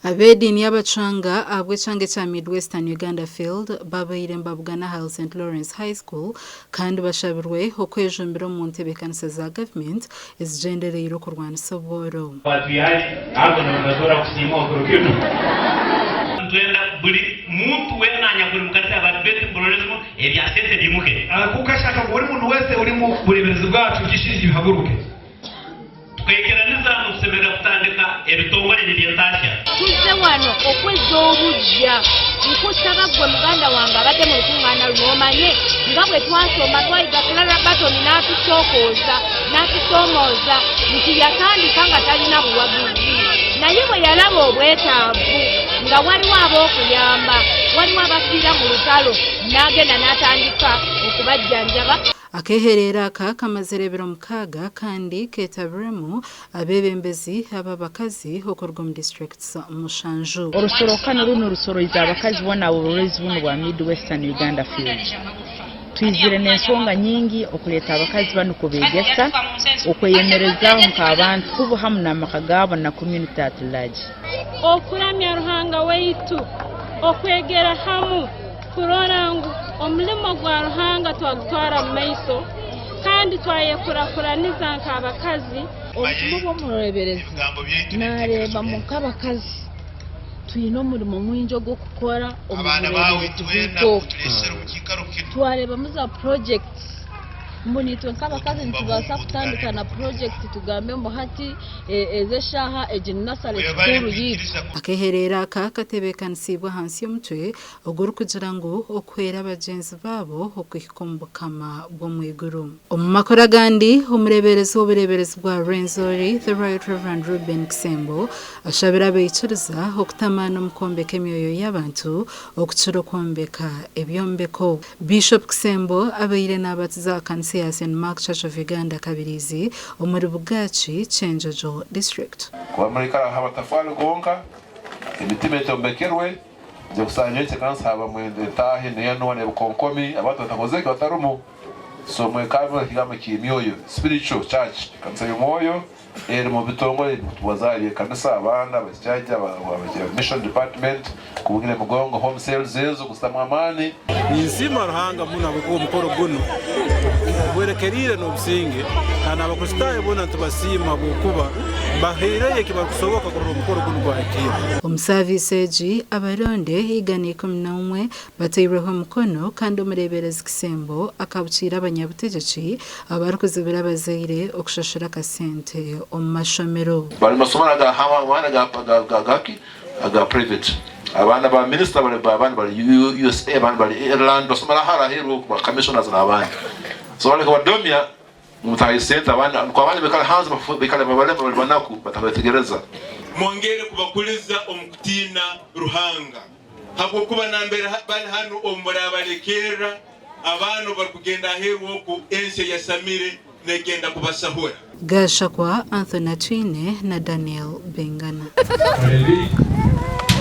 Ab'ediini y'Abacwanga ahabw'ekyanga ekya Mid-Western Uganda Field babaire nibabugana ahari St Lawrence High School kandi bashabirwe okwejumbira omu ntebeekanisa za gavumenti ezigyendereire okurwanisa obworo. Nitwenda buri muntu weena anyakuri mu kanisa y'Abadiventi mburorezemu ebya sente biimuke. Kuko ashaka ngu buri muntu wese uri mu bureberezi bwacu iby'ishingi bihaguruke. Tukaikiraniza ngu tusemerire kutandika ebitongore eby'entaahya. Tuzze wano okwezza obuggya. Nkusaba ggwe muganda wange abadde mu lukungaana luno omanye nga bwe twasoma twayiga Clara Barton n'atusookooza n'atusoomooza nti yatandika nga talina buwagizi naye bwe yalaba obwetaavu nga waliwo ab'okuyamba, waliwo abafiira mu lutalo n'agenda n'atandika okubajjanjaba. Akeehereero aka kamazire ebiro mukaaga kandi keetabirwemu abeebembezi ab'abakazi okuruga omu disiturikiti mushanju. Orusorrokano runu rusoroize abakazi boona ab'oburoleezi bunu bwa Mid Western Uganda Field. Twizire n'ensonga nyingi okuleeta abakazi banu kubeegesa okweyemerezaaho nk'abantu hubo hamu n'amaka gaabo na community at large. Okuramya Ruhanga waitu, okwegera hamu kurora ngu omulimo gwa Ruhanga twagutwara omu maiso kandi twayekurakuraniza nk'abakazi. Obutumwa obw'omureeberezi naareeba ngu nk'abakazi twine omurimo mwingi ogw'okukora omu bureeberezi bwaitu obu. Twareebamu za purojekiti ngu naitwe nk'abakazi nitubaasa kutandika na purojekiti tugambe ngu hati ezi eshaaha egi ni nasare sikuuru yaitu. Akeehereero aka katebeekanisiibwe ahansi y'omutwe ogurikugira ngu okuhwera bagyenzi baabo okuhika omu Bukama bw'omu iguru. Omu makuru agandi, omureeberezi w'obureeberezi bwa Rwenzori, The Right Rev. Reuben Kisembo ashabire abaikiriza okuta amaani omu kwombeka emyoyo y'abantu okukira okwombeka ebyombeko. Bishop Kisembo abaire naabatiza aha kanisa ya St. Mark Church of Uganda Kabirizi omuri Bugaaki, Kyenjojo District. Kuba murikara aha matafari gonka, emitima etombekerwe. Nze kusanga eki ekanisa habamu entaahe n'enwa n'ebikonkomi abantu batakoze ki batarumu so mwekambe ekigambo ky'emyoyo spiritual church ekanisa y'omwoyo eri mu bitongore ebikutubazaho eby'ekanisa abaana abakikyajja aba mission department kubungira emigongo home cells ezo kuzitamu amaani. Ninsiima Ruhanga muno ahabw'okuba omukoro gunu gwerekeriire n'obusinge kandi Abakristaayo boona nitubasiima habw'okuba bahaireyo eki barukusoboka kurora omukoro gunu gwahikirra. Omu saaviisi egi, abaronde 111 batairweho omukono kandi omureeberezi Kisembo akabukiire abanyabutegyeki abarikuzibira abazaire okushashura akasente omu mashomero. Bari masomero aga abaana aga ki aga private abaana ba minister bari abandi bari USA abandi bari Ireland basomera hare aheru oku ba commissioners nabandi so bareka badomya ngu mutahayo sente abandi nikwo abandi baikare hanze baikare babarema bari banaku batabetegereza. Mwongere kubakuliza omu kutiina Ruhanga, habwokuba nambere bali hanu obu murabalekerra, abaana obu barukugenda aheeru oku, ensi eyasamire negenda kubasahura. Gashakwa Anthony Atwine na Daniel Bengana. Aleluya!